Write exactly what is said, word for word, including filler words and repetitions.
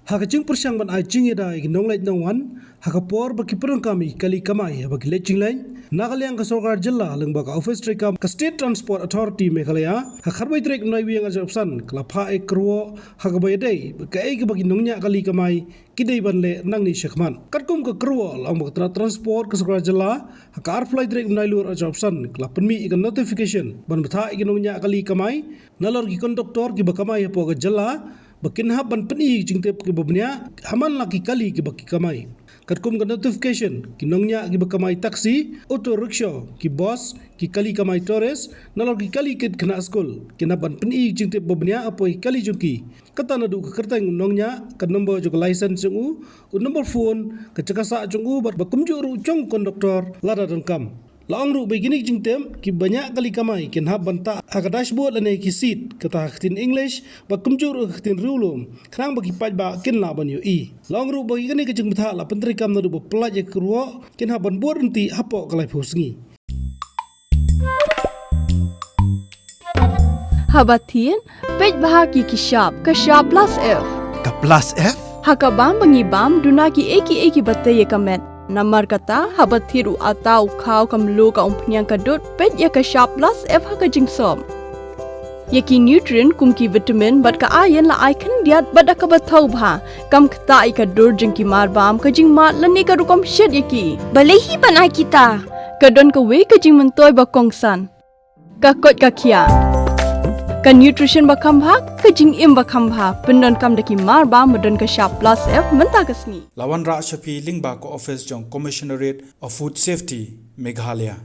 Ha ka jingpyrshang ban ai jingïada ïa ki nongleit nongwan ha ka por ba ki pyndonkam ïa ki kali kamai haba ki leit jingleit, na ka liang ka sorkar jylla lyngba ka ophis treikam ka State Transport Authority Meghalaya, ha ka khatwei tarik u Naiwieng arhajar arphew san ka la phah ïa ka kyrwoh ha kaba ïadei bad kaei kaba ki nongñiah kali kamai ki dei ban leh nangne shakhmat. Katkum ka kyrwoh, la ong ba ka tnat transport ka sorkar jylla ha ka arphew lai tarik u Nailur arhajar arphew san ka la pynmih ïa ka notification ban bthah ïa ki nongñiah kali kamai, nalor ki konduktor kiba kamai hapoh ka jylla, ba kin hap ban pyni ïa ki jingtip kiba bniah ha man la ki kali kiba ki kamai. Katkum ka notification, ki nongñiah kiba kamai taxi, auto rickshaw, ki bus, ki kali kamai tourist, nalor ki kali kit khynnah skul, kin hap ban pyni ïa ki jingtip ba bniah hapoh ki kali jong ki. Kata naduh ka kyrteng u nongñiah, ka number jong ka license jong u, u number phone, ka jaka sah jong u, bad ba kumjuh ruh jong u konduktor lada donkam. La ong ruh ba ïa kine ki jingtip kiba ñiah kali kamai kin hap ban tah ha ka dashboard lane ki seat, kata ha ka ktien English, bad kumjuh ruh ha ka ktien riewlum, khnang ba ki paidbah kin lah ban ïohi. La ong ruh ba ïa kane ka jingbthah la pyntreikam naduh ba pyllait ïa ka kyrwoh, kin hap ban bud ryntih hapoh ka laiphew sngi. Haba thied, peit bha ki ki shap, ka shap plus F. Ka plus F? Ha ka bam ba ngi bam, duna kiei kiei kiba tei ïa ka met. Namar kata, haba thied u atta, u khaw, ka mluh, ka umphniang, ka dud, peit ïa ka shap plus F ha ka jingsop. Ïa ki nutrient kum ki vitamin bad ka iron la ai khyndiat bad da kaba thaw bha. Kam ktah ïa ka dur jong ki marbam, ka jingmad lane ka rukom shet ïa ki. Balei hi ban ai kita? Ka don kawei ka jingmyntoi ba kongsan. Ka koit ka khiah. Ka nutrition ba kham bha, ka jingim ba kham bha. Pyndonkam da ki marbam ba don ka shap plus F mynta ka sngi. La wanrah sha phi lyngba ka office jong Commissionerate of Food Safety, Meghalaya.